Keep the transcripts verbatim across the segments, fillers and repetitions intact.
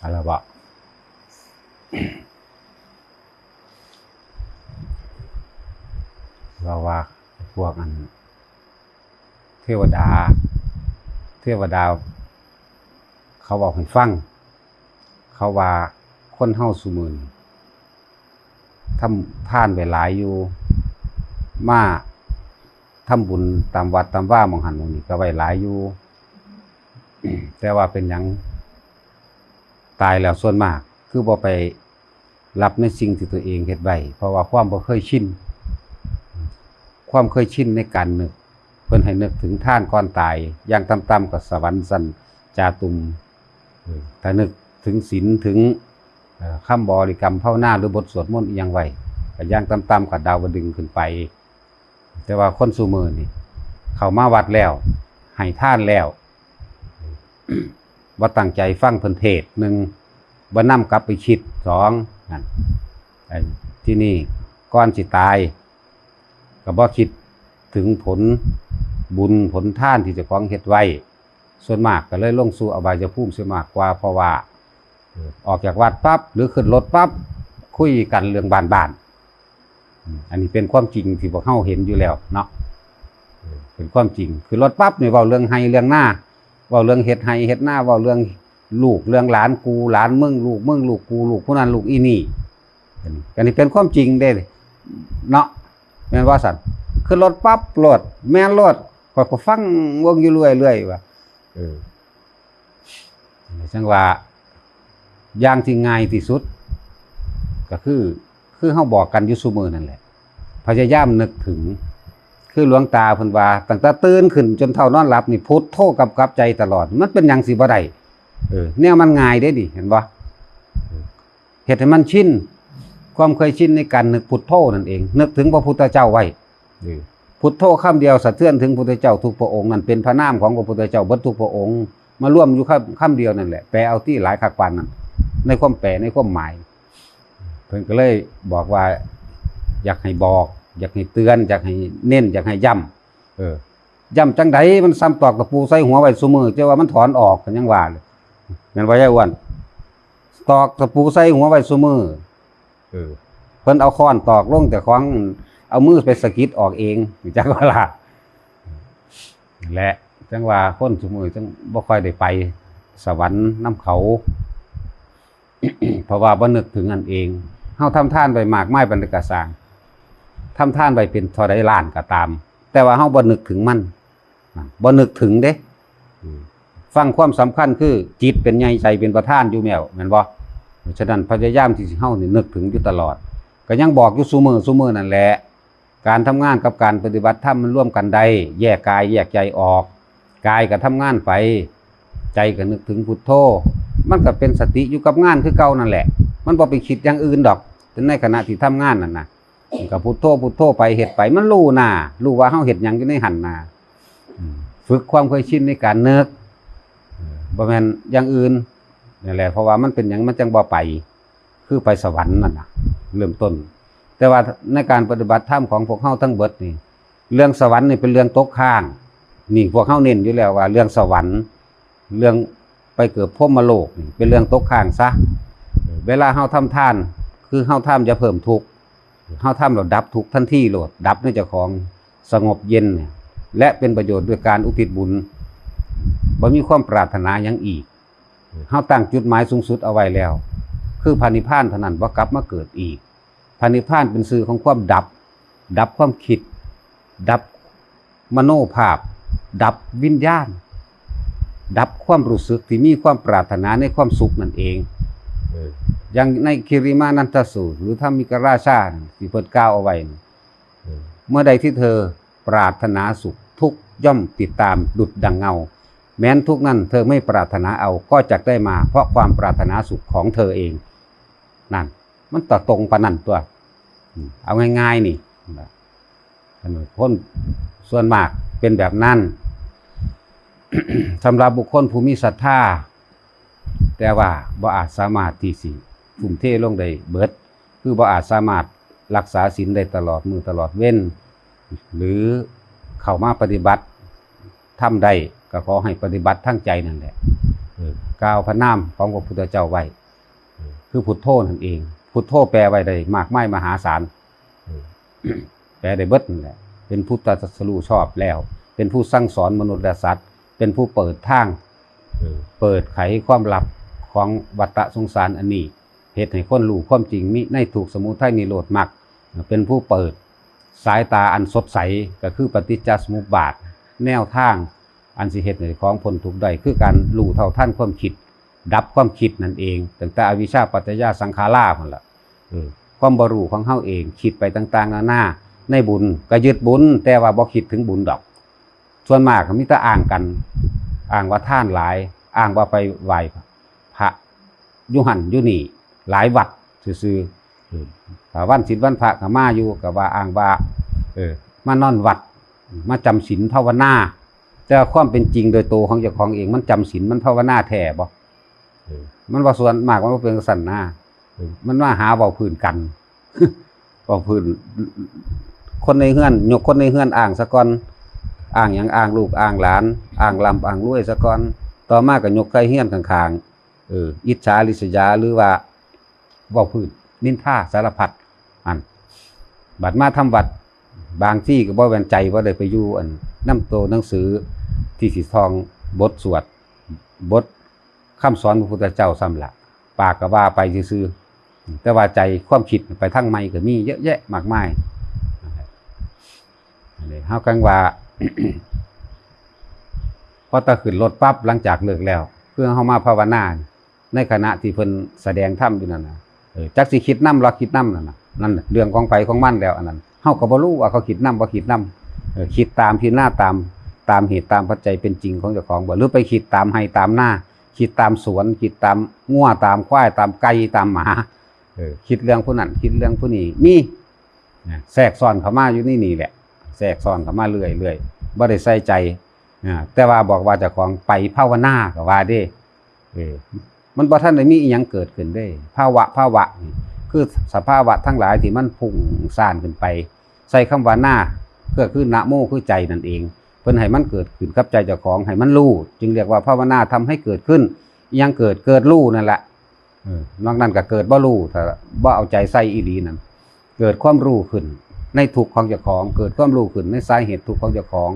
อะไรวะ เราว่าพวกอัน เทวดา เทวดา เขาบอกให้ฟัง เขาว่าคนเฮาซุมื้อนี้ทำทานไว้หลายอยู่ มาทำบุญตามวัดตามวาหม่องหั้นหม่องนี้ก็ไว้หลายอยู่ แต่ว่าเป็นหยังตายแล้วส่วนมาก คือบ่ไปรับในสิ่งที่ตัวเองเฮ็ดไว้ เพราะว่าความบ่เคยชิน ความเคยชินในการนึก เพิ่นให้นึกถึงทานก่อนตาย อย่างต่ำๆก็สวรรค์ชั้นจาตุม เออ ถ้านึกถึงศีล ถึง เอ่อ คำบริกรรมภาวนาหรือบทสวดมนต์อิหยังไว้ ก็อย่างต่ำๆก็ดาวดึงส์ขึ้นไป แต่ว่าคนซุมื้อนี่ เข้ามาวัดแล้ว ให้ทานแล้ว บ่ตั้งใจฟังเพิ่นเทศน์ หนึ่ง บ่นำกลับไปคิด สอง นั่น ไอ้ที่นี่ก่อนสิตาย ก็บ่คิดถึงผลบุญผลทานที่เจ้าของเฮ็ดไว้ ส่วนมากก็เลยลงสู่อบายภูมิเสียมากกว่า เพราะว่า เออ ออกจากวัดปั๊บ หรือขึ้นรถปั๊บ คุยกันเรื่องบ้านๆ อืม อันนี้เป็นความจริงที่พวกเฮาเห็นอยู่แล้วเนาะ เออ เป็นความจริง ขึ้นรถปั๊บนี่เว้าเรื่องไฮ่เรื่องนา เว้าเรื่องเฮ็ดไฮ่เฮ็ดนา เว้าเรื่องลูกเรื่องหลาน กูหลานมึง ลูกมึง ลูกกู ลูกผู้นั้น ลูกอีนี่ อันนี้ อันนี้เป็นความจริงเด้ เนาะ แม่นว่าซั่น ขึ้นรถปั๊บโลด แม่นโลด ข้อยก็ฟังเบิ่งอยู่เรื่อยๆ ว่า เออ จั่งว่า อย่างที่ง่ายที่สุด ก็คือ คือเฮาบอกกันอยู่ซุมื้อนั่นแหละ พยายามนึกถึง คือหลวงตาเพิ่นว่า ตั้งแต่ตื่นขึ้นจนเท่านอนหลับนี่ พุทโธกำกับใจตลอด มันเป็นหยังสิบ่ได้ เออ แนวมันง่ายเด้นี่ เห็นบ่ เออ เฮ็ดให้มันชิน ความเคยชินในการนึกพุทโธนั่นเอง นึกถึงพระพุทธเจ้าไว้ เออ พุทโธคำเดียวสะเทือนถึงพุทธเจ้าทุกพระองค์ นั่นเป็นพระนามของพระพุทธเจ้าเบิดทุกพระองค์ มารวมอยู่คำ คำเดียวนั่นแหละ แปลเอาตี้ หลายคักปานนั้น ในความแปล ในความหมาย เพิ่นก็เลยบอกว่า อยากให้บอก อยากให้เตือน อยากให้เน้น อยากให้ย้ำ เออ ย้ำจั่งใด มันส่ำตอกตะปูใส่หัวไว้ซุมื้อ เจ้าว่ามันถอนออก ก็ยังว่าเลย แม่นบ่ยายอ้วน ตอกตะปูใส่หัวไว้ซุมื้อ เออ เพิ่นเอาค้อนตอกลง แต่ของเอามือไปสะกิดออกเอง จักว่าล่ะ และจั่งว่าคนซุมื้อจั่งบ่ค่อยได้ไปสวรรค์นำเขา เพราะว่าบ่นึกถึงอันเอง เฮาทำทานไปมากมายปานใดก็ซ่าง ทำทานไปเป็นเท่าใดล้านก็ตาม แต่ว่าเฮาบ่นึกถึงมัน นะ บ่นึกถึงเด้ อืม ฟังความสำคัญคือจิตเป็นใหญ่ใจเป็นประธานอยู่แล้ว แม่นบ่ ฉะนั้นพยายามที่สิเฮานี่นึกถึงอยู่ตลอด ก็ยังบอกอยู่ซุมื้อซุมื้อนั่นแหละ การทำงานกับการปฏิบัติธรรมมันร่วมกันได้ แยกกายแยกใจออก กายก็ทำงานไป ใจก็นึกถึงพุทโธ มันก็เป็นสติอยู่กับงานคือเก่านั่นแหละ มันบ่ไปคิดอย่างอื่นดอก แต่ในขณะที่ทำงานนั่นนะ มันก็พุทโธพุทโธไป เฮ็ดไป มันรู้หน้า รู้ว่าเฮาเฮ็ดหยังอยู่ในหั่นน่ะ อืม ฝึกความเคยชินในการนึก เออ บ่แม่นอย่างอื่น นั่นแหละ เพราะว่ามันเป็นหยังมันจั่งบ่ไป คือไปสวรรค์นั่นน่ะ เริ่มต้น แต่ว่าในการปฏิบัติธรรมของพวกเฮาทั้งเบิดนี่ เรื่องสวรรค์นี่เป็นเรื่องตกค้าง นี่พวกเฮาเน้นอยู่แล้วว่าเรื่องสวรรค์ เรื่องไปเกิดพรหมโลกนี่เป็นเรื่องตกค้างซะ เวลาเฮาทำทาน คือเฮาทำอย่าเพิ่มทุกข์ เฮาทำแล้วดับทุกข์ทันทีโลด ดับในเจ้าของ สงบเย็นเนี่ย และเป็นประโยชน์ด้วยการอุทิศบุญ บ่มีความปรารถนาหยังอีก เฮาตั้งจุดหมายสูงสุดเอาไว้แล้ว คือพระนิพพานเท่านั้น บ่กลับมาเกิดอีก พระนิพพานเป็นชื่อของความดับ ดับความคิด ดับมโนภาพ ดับวิญญาณ ดับความรู้สึกที่มีความปรารถนาในความสุขนั่นเอง เออ อย่างในคิริมานันทสูตร หรือธรรมิกราชาที่เพิ่นกล่าวเอาไว้นี่ เออ เมื่อใดที่เธอปรารถนาสุข ทุกข์ย่อมติดตามดุจดังเงา แม้นทุกข์นั้นเธอไม่ปรารถนาเอา ก็จักได้มาเพราะความปรารถนาสุขของเธอเอง นั่น มันตะตรงปานนั้นตัว อืม เอาง่ายๆนี่ คนส่วนมากเป็นแบบนั้น สำหรับบุคคลผู้มีศรัทธา แต่ว่าบ่อาจสามารถที่สิทุ่มเทลงได้เบิด คือบ่อาจสามารถรักษาศีลได้ตลอดมื้อตลอดเว็น หรือเข้ามาปฏิบัติธรรมได้ ก็ขอให้ปฏิบัติทางใจนั่นแหละ เออกล่าวพระนามของพระพุทธเจ้าไว้ เออคือพุทโธนั่นเอง พุทโธแปลไว้ได้มากมายมหาศาล เออแปลได้เบิดนั่นแหละ เป็นพุทธตรัสรู้ชอบแล้ว เป็นผู้สั่งสอนมนุษย์และสัตว์ เป็นผู้เปิดทาง เออเปิดไขความลับของวัฏสงสารอันนี้ เฮ็ดให้คนรู้ความจริงมีในทุกข์สมุทัยนิโรธมรรค เป็นผู้เปิดสายตาอันสดใส ก็คือปฏิจจสมุปบาท แนวทางอันสิเฮ็ดให้ของพ้นทุกข์ได้ คือการรู้เท่าทันความคิด ดับความคิดนั่นเอง ตั้งแต่อวิชชาปัจจยาสังขาราพุ่นล่ะ เออ ความบ่รู้ของเฮาเอง คิดไปต่างๆนานา ในบุญก็ยึดบุญ แต่ว่าบ่คิดถึงบุญดอก ส่วนมากก็มีแต่อ้างกัน อ้างว่าทานหลาย อ้างว่าไปไหว้พระอยู่หั่นอยู่นี่ หลายวัดซื่อๆ เออ ถ้าวันศีลวันพระก็มาอยู่ ก็ว่าอ้างว่า เออ มานอนวัด มาจำศีลภาวนา แต่ความเป็นจริงโดยตัวของเจ้าของเอง มันจำศีล มันภาวนาแท้บ่ เออ มันว่าส่วนมากมันบ่เป็นจั่งซั้นนะ เออ มันมาหาเว้าพื้นกัน เว้าพื้น คนในเฮือน ยกคนในเฮือนอ้างซะก่อน อ้างหยัง อ้างลูก อ้างหลาน อ้างร่ำ อ้างรวยซะก่อน ต่อมาก็ยกใส่เฮือนข้างๆ เออ อิจฉาริษยา หรือว่าเว้าพื้น นินทาสารพัดอัน บัดมาทำวัด บางทีก็บ่แม่นใจว่าได้ไปอยู่อันนำโตหนังสือที่สิท่องบทสวด บทคำสอนพระพุทธเจ้าซ้ำละ ปากก็ว่าไปซื่อๆ แต่ว่าใจความคิดไปทางใหม่ก็มีเยอะแยะมากมาย อันนี้เฮากังว่า พอตะขึ้นรถปั๊บ หลังจากเลิกแล้ว เพื่อเฮามาภาวนา ในขณะที่เพิ่นแสดงธรรมอยู่นั่นน่ะ เออ จักสิคิดนำหรือคิดนำนั่นน่ะ นั่นน่ะเรื่องของไผของมันแล้ว อันนั้น เฮาก็บ่รู้ว่าเขาคิดนำบ่คิดนำ เออ คิดตามพิจารณาตาม ตามเหตุตามปัจจัยเป็นจริงของเจ้าของบ่ หรือไปคิดตามไฮ่ตามนา คิดตามสวน คิดตามงัวตามควาย ตามไก่ตามหมา เออ คิดเรื่องผู้นั้น คิดเรื่องผู้นี้ มี นะ แทรกซ้อนเข้ามาอยู่ในนี่แหละ แทรกซ้อนเข้ามาเรื่อยๆ บ่ได้ใส่ใจ อ่า แต่ว่าบอกว่าเจ้าของไปภาวนาก็ว่าเด้ เออ มันบ่ทันได้มีอิหยังเกิดขึ้นเด้ ภาวะ ภาวะนี่ คือสภาวะทั้งหลายที่มันพุ่งซ่านขึ้นไป ใส่คำว่านา ก็คือนะโม คือใจนั่นเอง เพิ่นให้มันเกิดขึ้นกับใจเจ้าของ ให้มันรู้ จึงเรียกว่าภาวนาทำให้เกิดขึ้น อิหยังเกิด เกิดรู้นั่นแหละ เออ นอกนั้นก็เกิดบ่รู้ ถ้าบ่เอาใจใส่อีหลีนั่น เกิดความรู้ขึ้นในทุกข์ของเจ้าของ เกิดความรู้ขึ้นในสาเหตุทุกข์ของเจ้าของ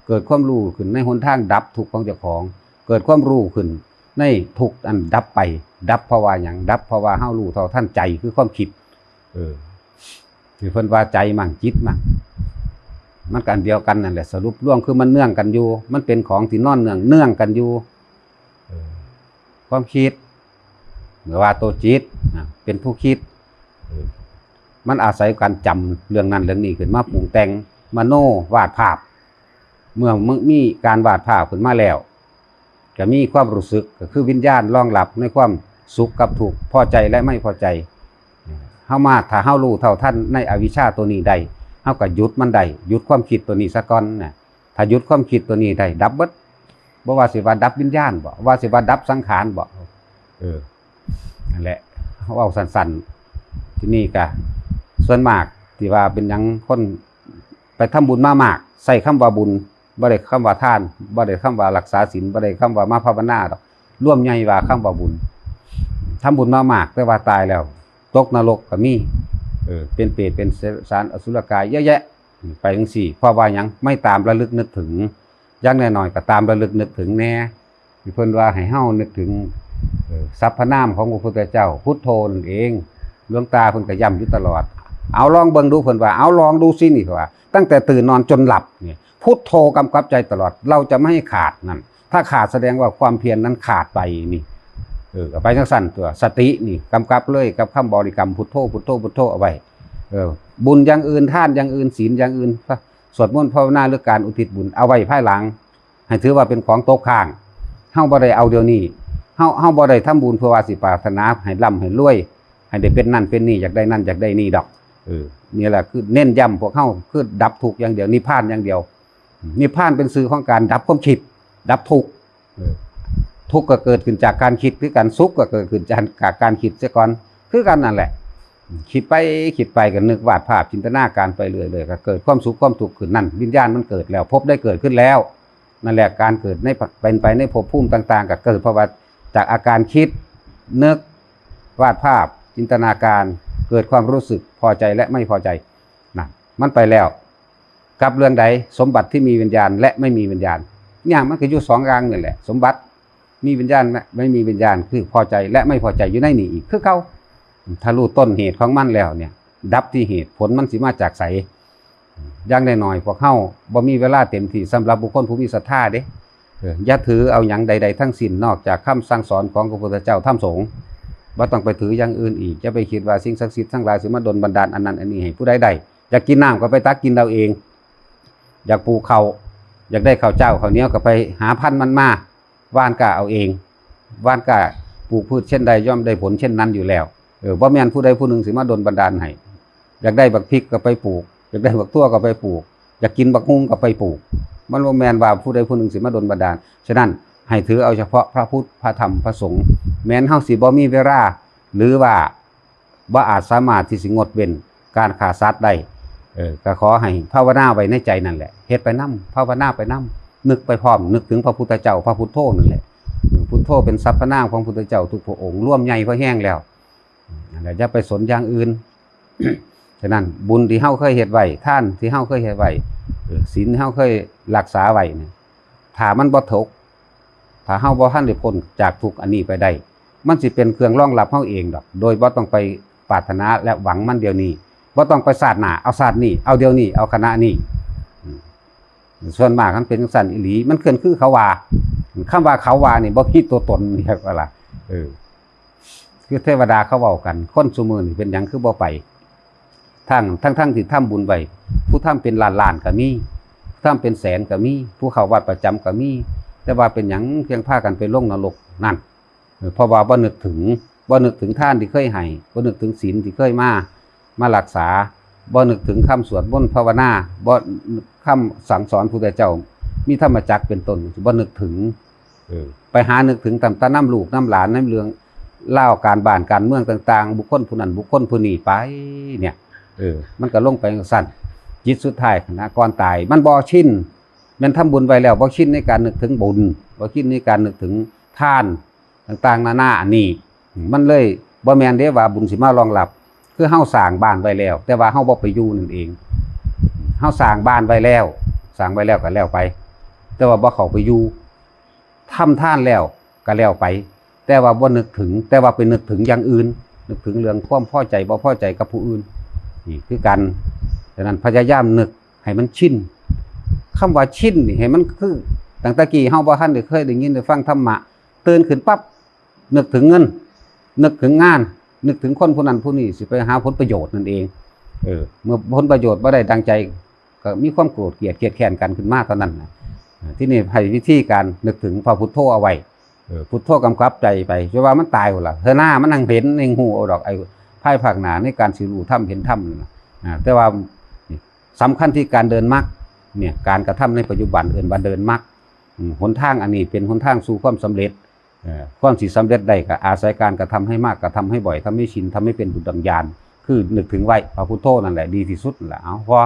เกิดความรู้ขึ้นในหนทางดับทุกข์ของเจ้าของ เกิดความรู้ขึ้นในทุกข์อันดับไป ดับเพราะว่าหยัง ดับเพราะว่าเฮารู้เท่าทันใจ คือความคิด เออ ที่เพิ่นว่าใจมั่งจิตมั่ง มันก็อันเดียวกันนั่นแหละ สรุปรวมคือมันเนื่องกันอยู่ มันเป็นของที่นอนเนื่อง เนื่องกันอยู่ เออ ความคิด หรือว่าตัวจิตนะ เป็นผู้คิด เออ มันอาศัยการจำเรื่องนั้นเรื่องนี้ขึ้นมาปรุงแต่ง มโนวาดภาพ เมื่อมีการวาดภาพขึ้นมาแล้ว ก็มีความรู้สึก ก็คือวิญญาณรองรับในความสุขกับทุกข์ พอใจและไม่พอใจ เฮามา ถ้าเฮารู้เท่าทันในอวิชชาตัวนี้ได้ เฮาก็หยุดมันได้ หยุดความคิดตัวนี้ซะก่อนนะ ถ้าหยุดความคิดตัวนี้ได้ ดับเบิด บ่ว่าสิว่าดับวิญญาณบ่ ว่าสิว่าดับสังขารบ่ เออ นั่นแหละ เฮาเว้าสั้นๆ ที่นี่ก็ ส่วนมากที่ว่าเป็นหยังคนไปทำบุญมามาก ใส่คำว่าบุญ บ่ได้คำว่าทาน บ่ได้คำว่ารักษาศีล บ่ได้คำว่ามาภาวนาดอก รวมใหญ่ว่าคำว่าบุญ ทำบุญมามาก แต่ว่าตายแล้ว ตกนรกก็มี เออ เป็นเปรต เป็นสารอสุรกายเยอะแยะ ไปจั่งซี้ เพราะว่าหยัง ไม่ตามระลึกนึกถึง อย่างน้อยๆ ก็ตามระลึกนึกถึงแน่ ที่เพิ่นว่าให้เฮานึกถึง เอ่อ สรรพนามของพระพุทธเจ้า พุทโธนั่นเอง หลวงตาเพิ่นก็ย้ำอยู่ตลอด เอาลองเบิ่งดู เพิ่นว่า เอาลองดูสินี่ ว่า ตั้งแต่ตื่นนอนจนหลับเนี่ย พุทโธกำกับใจตลอด เราจะไม่ให้ขาดนั่น ถ้าขาดแสดงว่าความเพียรนั้นขาดไปนี่ เออ ก็ไปจั่งซั่นตัว สตินี่กำกับเลยกับคำบริกรรมพุทโธ พุทโธ พุทโธเอาไว้ เออ บุญอย่างอื่น ทานอย่างอื่น ศีลอย่างอื่น สวดมนต์ภาวนา หรือการอุทิศบุญ เอาไว้ภายหลัง ให้ถือว่าเป็นของตกค้าง เฮาบ่ได้เอาเดี๋ยวนี้ เฮา เฮาบ่ได้ทำบุญเพื่อว่าสิปรารถนาให้ร่ำให้รวย ให้ได้เป็นนั่นเป็นนี่ อยากได้นั่นอยากได้นี่ดอก เออ นี่แหละคือเน้นย้ำพวกเฮา คือดับทุกข์อย่างเดียว นิพพานอย่างเดียว นิพพานเป็นชื่อของการดับความคิด ดับทุกข์ เออ ทุกข์ก็เกิดขึ้นจากการคิดคือกัน สุขก็เกิดขึ้นจากการคิดเสียก่อน คือกันนั่นแหละ คิดไปคิดไปก็นึกวาดภาพจินตนาการไปเรื่อยๆ ก็เกิดความสุขความทุกข์ขึ้น นั่นวิญญาณมันเกิดแล้ว ภพได้เกิดขึ้นแล้ว นั่นแหละ การเกิดใน เป็นไปในภพภูมิต่างๆ ก็เกิดเพราะว่า จากอาการคิด นึก วาดภาพ จินตนาการ เกิดความรู้สึกพอใจและไม่พอใจ นะ มันไปแล้ว กับเรื่องใด สมบัติที่มีวิญญาณและไม่มีวิญญาณ เนี่ยมันก็อยู่สองอย่างนี่แหละ สมบัติมีวิญญาณและไม่มีวิญญาณ คือพอใจและไม่พอใจอยู่ในนี่อีกคือเก่า ถ้ารู้ต้นเหตุของมันแล้วเนี่ย ดับที่เหตุ ผลมันสิมาจากไส อย่างน้อยๆพวกเฮาบ่มีเวลาเต็มที่สำหรับบุคคลผู้มีศรัทธาเด้ เออ อย่าถือเอาหยังใดๆทั้งสิ้นนอกจากคำสั่งสอนของพระพุทธเจ้าธรรมสงฆ์ บ่ต้องไปถืออย่างอื่นอีก อย่าไปคิดว่าสิ่งศักดิ์สิทธิ์ทั้งหลายสิมาดลบันดาลอันนั้นอันนี้ให้ผู้ใดได้ อยากกินน้ำก็ไปตักกินเอาเอง อยากปลูกข้าว อยากได้ข้าวเจ้าข้าวเหนียวก็ไปหาพันธุ์มันมา หว่านกล้าเอาเอง หว่านกล้าปลูกพืชเช่นใดย่อมได้ผลเช่นนั้นอยู่แล้ว เออ บ่แม่นผู้ใดผู้หนึ่งสิมาดลบันดาลให้ อยากได้บักพริกก็ไปปลูก อยากได้บักถั่วก็ไปปลูก อยากกินบักฮุ่งก็ไปปลูก มันบ่แม่นว่าผู้ใดผู้หนึ่งสิมาดลบันดาล ฉะนั้นให้ถือเอาเฉพาะพระพุทธ พระธรรม พระสงฆ์ แม้นเฮาสิบ่มีเวลา หรือว่าบ่อาจสามารถที่สิงดเว้นการฆ่าสัตว์ได้ เออ ก็ขอให้ภาวนาไว้ในใจนั่นแหละ เฮ็ดไปนำ ภาวนาไปนำ นึกไปพร้อม นึกถึงพระพุทธเจ้า พระพุทโธนั่นแหละ พุทโธเป็นสรรพนามของพุทธเจ้าทุกพระองค์ รวมใหญ่พอแฮงแล้ว นั่นแหละ อย่าไปสนอย่างอื่น ฉะนั้นบุญที่เฮาเคยเฮ็ดไว้ ทานที่เฮาเคยเฮ็ดไว้ เออ ศีลที่เฮาเคยรักษาไว้เนี่ย ถ้ามันบ่ตก ถ้าเฮาบ่ทันได้พ้นจากทุกข์อันนี้ไปได้ มันสิเป็นเครื่องรองรับเฮาเองดอก โดยบ่ต้องไปปรารถนาและหวังมันเดี๋ยวนี้ บ่ต้องไปชาติหน้า เอาชาตินี้ เอาเดี๋ยวนี้ เอาขณะนี้ อืม ส่วนมากมันเป็นจั่งซั้นอีหลี มันเคลื่อนคือเขาว่า คำว่าเขาว่านี่บ่มีตัวตน เรียกว่าล่ะ เออ คือเทวดาเขาเว้ากัน คนซุมื้อนี่เป็นหยังคือบ่ไป ทั้ง ทั้งๆที่ทำบุญไว้ ผู้ทำเป็นล้านๆก็มี ผู้ทำเป็นแสนก็มี ผู้เข้าวัดประจำก็มี แต่ว่าเป็นหยังเพียงพากันไปลงนรกนั่น เออ เพราะว่าบ่นึกถึง บ่นึกถึงทานที่เคยให้ บ่นึกถึงศีลที่เคยมา มารักษา บ่นึกถึงคำสวดมนต์ภาวนา บ่ คำสั่งสอนพุทธเจ้า มีธรรมจักรเป็นต้น บ่นึกถึง เออ ไปหานึกถึงตั้งแต่นำลูกนำหลาน ในเรื่องราวการบ้านการเมืองต่างๆ บุคคลผู้นั้นบุคคลผู้นี้ไปเนี่ย เออ มันก็ลงไปจั่งซั้น จิตสุดท้ายนะ ก่อนตาย มันบ่ชิน แม่นทำบุญไว้แล้ว บ่ชินในการนึกถึงบุญ บ่ชินในการนึกถึงทานต่างๆนานาอันนี้ มันเลยบ่แม่นเด้ว่าบุญสิมารองรับ คือเฮาสร้างบ้านไว้แล้ว แต่ว่าเฮาบ่ไปอยู่นั่นเอง เฮาสร้างบ้านไว้แล้ว สร้างไว้แล้วก็แล้วไป แต่ว่าบ่เข้าไปอยู่ ทำทานแล้วก็แล้วไป แต่ว่าบ่นึกถึง แต่ว่าไปนึกถึงอย่างอื่น นึกถึงเรื่องความพอใจบ่พอใจกับผู้อื่น นี่คือกัน ฉะนั้นพยายามนึกให้มันชิน คำว่าชินนี่ให้มันคือ ตั้งแต่กี้เฮาบ่ทันได้เคยได้ยินได้ฟังธรรมะ ตื่นขึ้นปั๊บ นึกถึงเงิน นึกถึงงาน นึกถึงคนผู้นั้นผู้นี้ สิไปหาผลประโยชน์นั่นเอง เออ เมื่อผลประโยชน์บ่ได้ดังใจ ก็มีความโกรธเกลียดเคียดแค้นกันขึ้นมาเท่านั้นนะ อ่า ที่นี่ให้วิธีการนึกถึงพระพุทโธเอาไว้ เออ พุทโธกำกับใจไป จนว่ามันตายหมดละ เธอหน้ามันนั่งเห็นในหูเอาดอก ไอ้ภายภาคหน้าในการสิรู้ธรรมเห็นธรรมนั่นนะ อ่า แต่ว่าสำคัญที่การเดินมรรคเนี่ย การกระทำในปัจจุบันเอิ้นว่าเดินมรรค อืม หนทางอันนี้เป็นหนทางสู่ความสำเร็จ เอ่อ ความสิสำเร็จได้ก็อาศัยการกระทำให้มาก กระทำให้บ่อย ทำให้ชิน ทำให้เป็นบุญดังญาณ คือนึกถึงไว้ พระพุทโธนั่นแหละดีที่สุดนั่นแหละ เอา พอ